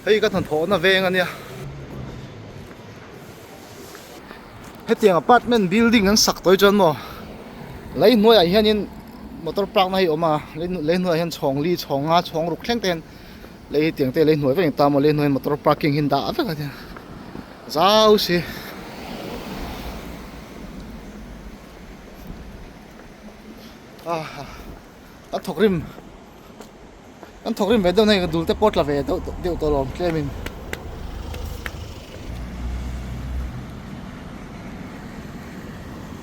Hei ka hnathawhna veng a nia. Hetiang apartment building an sak tawh hi chuan maw lei hnuaiah hianin motor park na hi a awm a lei hnuaiah hian chhawng li chhawng nga chhawng ruk thleng te hian lei hi tiang te lei hnuai vek ang ta maw lei hnuaiah motor parking hi an dah vek a nia zau si. A thawk rim Kan thawk rim ve deuh na hei ka dul te pawh tla ve deuh deuh tawh lawm tlem in.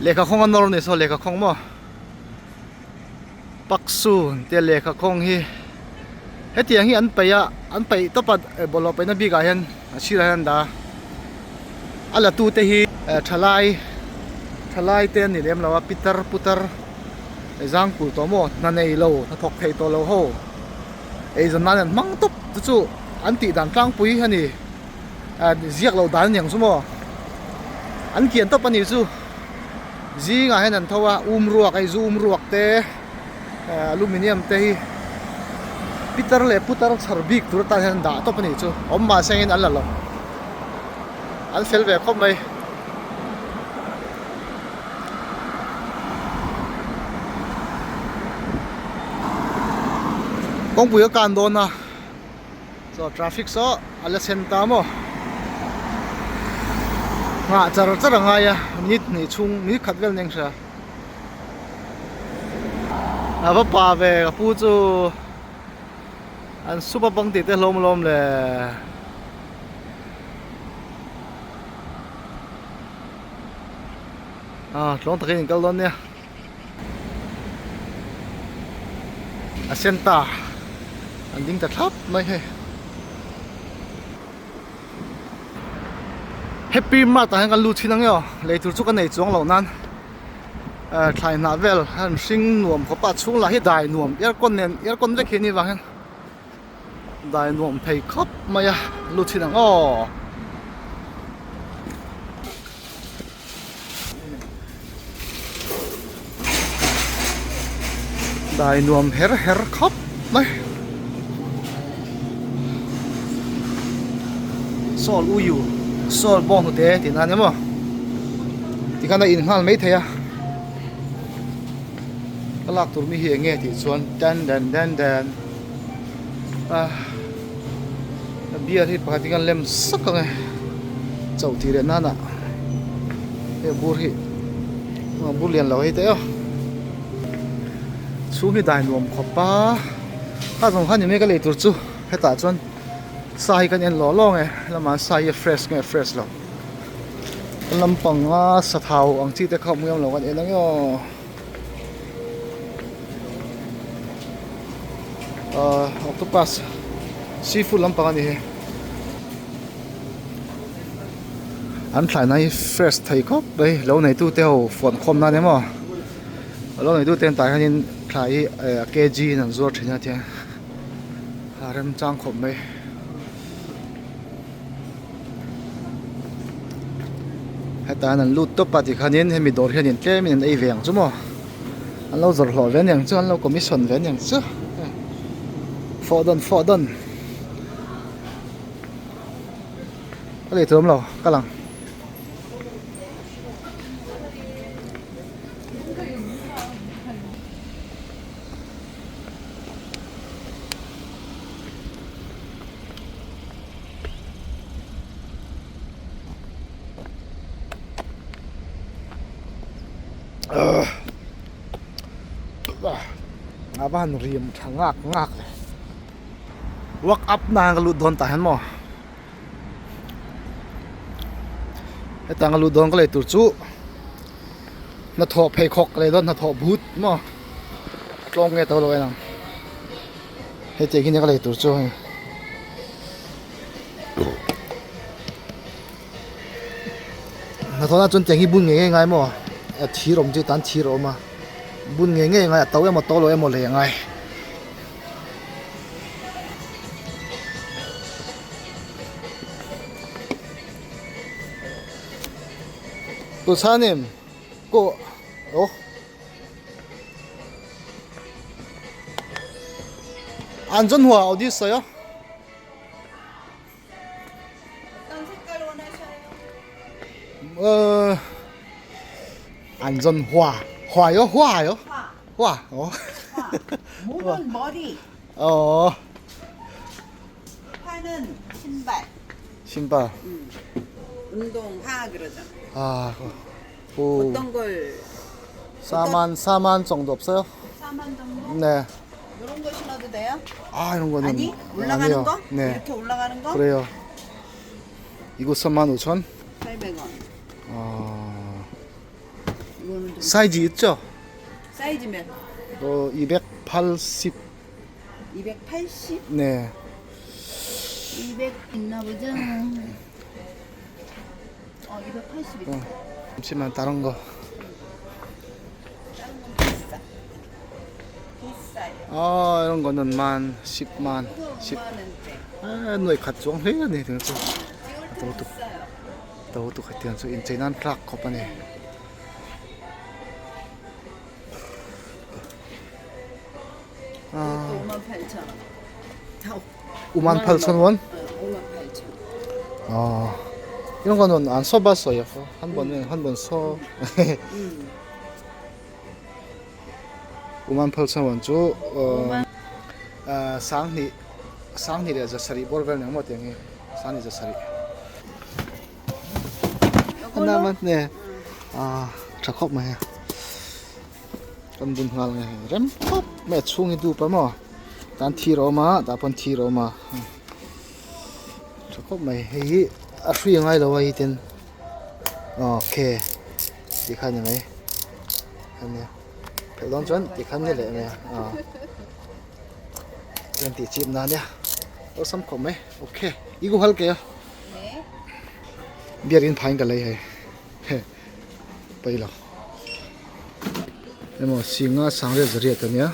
Lehkha khawng a nawr ni saw lehkha khawng maw Paksun tia lehkha khawng hi hetiang hi an paih a an paih tawp a bawlhhlawh paihna bik ah hian a sirah hian an dah a a la tu te hi thalai thalai te an ni lem lo a pitar putar. Zang kul tawh maw? Hna nei lo, hna thawk thei tawh lo ho. Eizawn nan an hmang tawp chu chu an tih dan tlangpui a ni. Ziak loh dan a ni ang chu maw? An kian tawp a ni chu. Zingah hian an tho a, um ruak hei zu um ruak te, aluminium te hi pitar leh putar chhar bik tur atan hian an dah tawp a ni chu. Awm mahse angin an la lo. An fel ve khawp mai. Kawngpui a kan dawn a chaw traffic saw a la sen ta maw nghah char char a ngai a minute hnih chhung minute khat vel nen hria a va pa ve ka pu chu an sup a bang tih te hlawm alawm le. Ah tlawng takin in kal dawn nia a sen ta an ding ta thlap mai hei happy mart ah hian kan lut thin ang e aw lei tur chu ka nei chuang loh nan eh thlai hnah vel an hring nuam khawp a a chhung lah hi dai nuam aircon nen aircon vek hi a nih vang hian. Dai nuam thei khawp mai a lu thin ang aw. Dai nuam her her khawp mai. Sawl uiu sawl bawng hnute tih nan emaw tikhan a in nghal mai thei a. Ka lak tur mi hi eng nge tih chuan dan dan dan dan ah beer hi pakhat in kan lem sak ang e chauh tih leh nana hei bur hi bur lian lo hei te aw chhung hi dai nuam khawp a a zawng khan ni mai ka lei tur chu hetah chuan sa hi kan en lawng lawng e lamah sa hi a fresh nge fresh lo. Lampanga sathau ang chi te kha awm ngam lo kan en ang e aw ahh octopus seafood lampang a ni hi an thlaina hi fresh thei khawp mai lo neitu te ho fuan khawm nan emaw lo neitu te an tah hianin thlai hi eh kg in an zuar thin a tiang a remchang khawp mai. Heta hian an lut tawp a tikhanin hemi dawr hianin tlemin an ei ve ang chu maw an lo zawrh hlawh ve aniang chu an lo commission ve aniang chu fawh dawn fawh dawn ka lei tur awm lo kal ang. A va han riam tha ngak ngak le walk up na ka lut dawn tah hian maw hetang ka lut dawn ka lei tur chu hnathawh pheikhawk ka lei dawn hnathawh but maw a tlawm nge to lo en ang. Hetiang hi nia ka lei tur chu hei hnathawh na chuan tiang hi bun ngei ngei ngai maw a thir awm chu tan thir a awm a bun ngei ngei ngai a to emaw to lo emaw lei a ngai. Tuchhanim ko oh. An zawn hua aw di sawi a. An zawn hua hua yo hua yo hua oh 몸은 머리. 어 화는 신발. 신발 운동화 그러잖아. 아 오, 어떤 걸 4만 4만 정도 없어요? 4만 정도? 네. 이런 거 신어도 돼요? 아 이런 거는 아니 올라가는 아니에요. 거? 네. 이렇게 올라가는 거? 그래요. 이거 35,000. 800원. 어, 이거는 좀 사이즈 있죠? 사이즈면 어, 280. 280? 네. 200 있나 보죠? 어 280 있다. 잠시만 다른 거. 다른 건 비싸. 비싸요. 아, 이런 거는 만, 10만, 이거 10. 5만 원대. 아, noi khat chuang hle ani tiang chu. 이걸 좀 비싸요. To tu khat tiang chu in chei nan thlak khawp ani. 이것도 5만 8천 원. 다 5만 8천 원? 어, 5만 8천. 아, 이런 거는 안 써봤어요. 한 번은 한 번 써. 5만 8천 원 chu 어, 아, 상니 상니 leh zasarih bawr vel eng maw tiang hi sangni zasarih 하나만 네. 아, tha khawp mai a kan bun nghal nge hei rem khawp mai a chhung hi dup a maw tan thir a awm a tah pawn thir a awm a tha khawp mai hei hi a hrui a ngai lo a hei ten okay tikhan ni mai ania phelh dawn chuan tikhan ni leh mai a ah chuan tih chip na ania awlsam khawp mai okay i ku hal ke a biakin phain ka lei hei heh pailo emaw singa sangriat zariat ania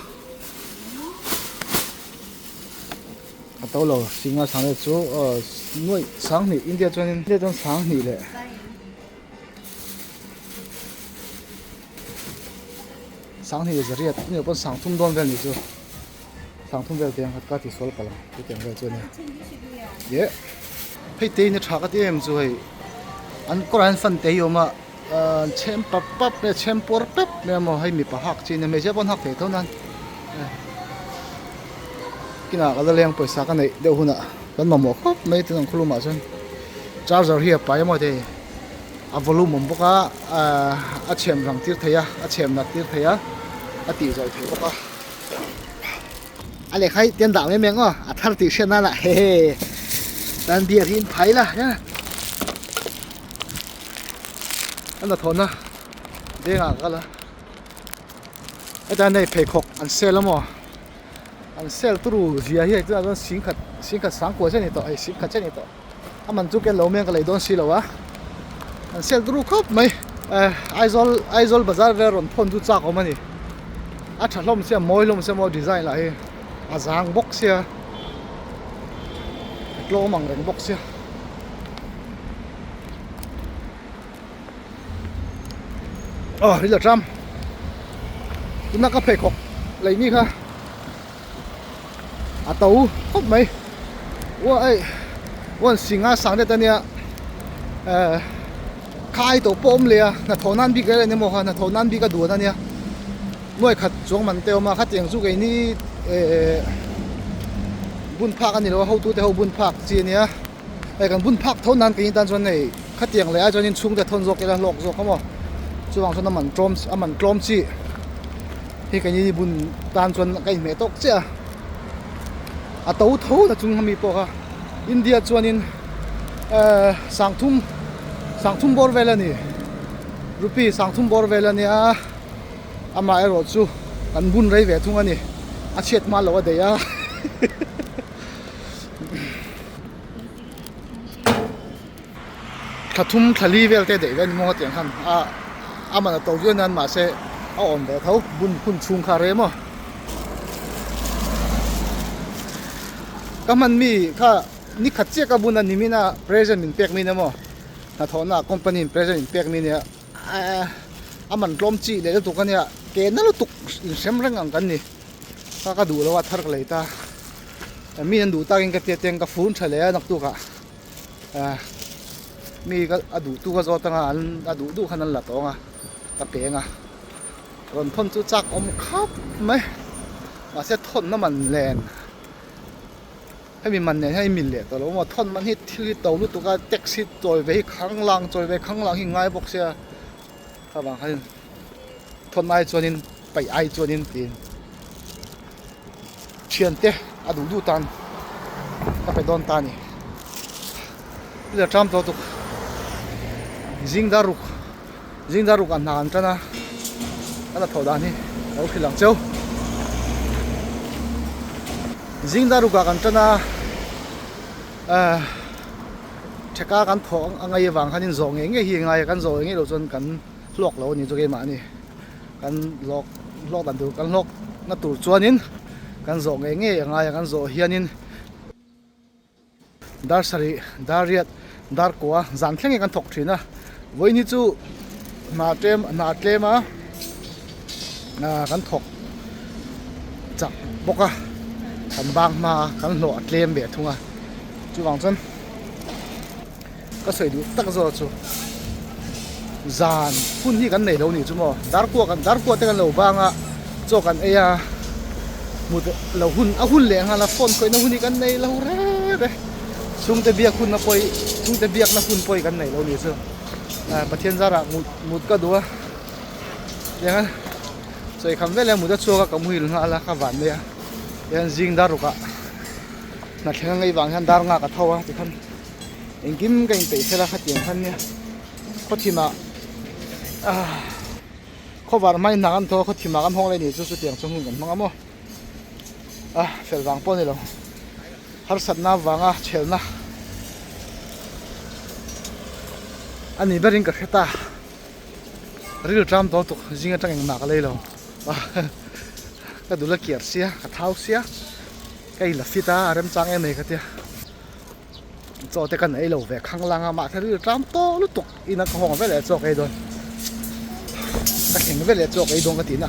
a to lo singa sangriat chu aw nuaih sanghnih India chuanin India chuan sanghnih leh. Sanghnih leh zariat ni loh pawn sangthum dawn vel ni chu sangthum vel tiang khat ka ti sual palh ang chutiang vel chu ania ye hei te in a tha ka ti em chu hei an kawrah hian fan te hi a awm a ahh chhem pap pap mai a chhem pawr pep mai a maw hei mipa hak chi ania hmeichhia pawn hak thei tho nan kinah ka la leng pawisa ka neih deuh hunah kan mamawh khawp mai tin ang khawlumah chuan charger hi a pai a maw hei. A volume awm bawk a ahh a chhem rang tir thei a a chhem nat tir thei a a tih zawih thei bawk a a lehkha hi tian dah mai mai ang aw a thar tih hriat nan ah hehe tan beer hi in phai la nia a hnathawhna vengah ka kal a heta nei pheikhawk an sale a maw an sale turu zia hi hei tunah chuan singkhat singkhat sangkua chiah a ni tawh hei singkhat chiah a ni tawh. A man chu ken lo mai ang ka lei dawn si lo a, an sel turu khawp mai. Aizawl Aizawl bazar vel rawn thawn chu chak awm a ni. A tha hlawm sia mawi hlawm sia maw design lah hi a zang bawk sia a tlawm ang reng bawk sia. Aw ril a tram tuna ka pheikhawk lei mi kha. A to khawp mai ua ei uan singa sang det ania eh khai tawh pawh awm leh a hnathawh nan bik reng reng emaw kha hnathawh nan bik a duan ania nuai khat chuang man te a awm a khatiang chu keini eh bun phak a ni lo a hotu te ho bun phak chi ania hei kan bun phak tho nan keini tan chuan hei khatiang leh ai chuan in chhungte thawn zawk ila hlawk zawk a maw chuvang chuan a man tlawm a man tlawm chi hi keini bun tan chuan ka inhmeh tawk chiah a a to tho na chung ami pawh kha India chuanin ehh sangthum sangthum bawr vel a ni rupee sangthum bawr vel a nia amaherawh chu kan bun rei ve thung a ni a chhiat hma loh a daih a. Thla thum thla li vel te daih ve ni maw tiang khan a a man a to viau nan mahse a awm ve tho bun hun chhung kha rem aw ka hman mi kha ni khat chiah ka bun a ni min a present min pek mi nia maw hnathawhna company in present min pek mi nia a man tlawm chi leh lutuk a nia ke na lutuk inhrem reng ang kan ni. Ka ka duh lo a thar ka lei ta mi an duh takin ka tia teng ka fun tha leh a naktuk ah ah. Mi ka a duh tu ka zawt anga an a duh duh khan an la tawng a ka peng a rawn thawn chu chak awm khap mai mahse thawnna man len hemi man nen hian i mil leh tawh lo maw thawn man hi thil hi to lutuk a tax hi chawi ve hi khanglang chawi ve khanglang hi ngai bawk sia kha vang khanin thawn ai chuanin paih ai chuanin tiin thiante a duh duh tan ka pe dawn ta a ni ila ṭam tawh tuk zing dar ruk zing dar ruk ah hna an tan a a la thawh dan hi a lo hrilh ang cheu zing dar ruk ah kan tan a ah theka kan thawh a ngaih avang khanin zawh ngei ngei hi a ngai a kan zawh ngei ngei loh chuan kan hlawk lo a ni chu keimah ni. Kan hlawk hlawk dan tur kan hlawk na tur chuanin kan zawh ngei ngei a ngai a kan zawh hianin dar sarih dar riat dar kua zan thleng hi kan thawk thin a vawiin hi chu hna tlem hna tlem a ah kan thawk chak bawk a kan bang hma a kan hlawh a tlem ve thung a chuvang chuan. Ka sawi duh tak zawk chu zan hun hi kan nei lo nih chu maw darkua kan darkua te kan lo bang a chaw kan ei a mut lo hun a hun leh nghal a phone khawihna hun hi kan nei lo reng reng chhungte biak hun na pawh hi chhungte biakna hun pawh hi kan nei lo nih chu Pathian zarah mut mut ka duh a tiang a sawi kham vel hian mut a chhuak a ka muhil nghal a ka van mai a tihian zing dar rukah hna thleng a ngaih vang hian dar nghak a tho a tikhan. Engkim ka inpeih fel a khatiang khan nia khawthimah ah khawvar hmai hna kan thaw a khawthimah kan hawng leh ni chu chutiang chu hmun kan hmang a maw ah fel vang pawh a ni lo harsatna avanga chhelna a ni berin ka hre ta ril tram dawn tuk zing atang engmah ka lei lo ka dul a kiar sia ka thau sia ka in la fit a a remchang em mai ka tia. Chaw te kan ei lo ve khanglang a mahse ril tlam tawh lutuk ina ka hawng veleh chaw ka ei dawn ka thleng veleh chaw ka ei dawn ka tih na.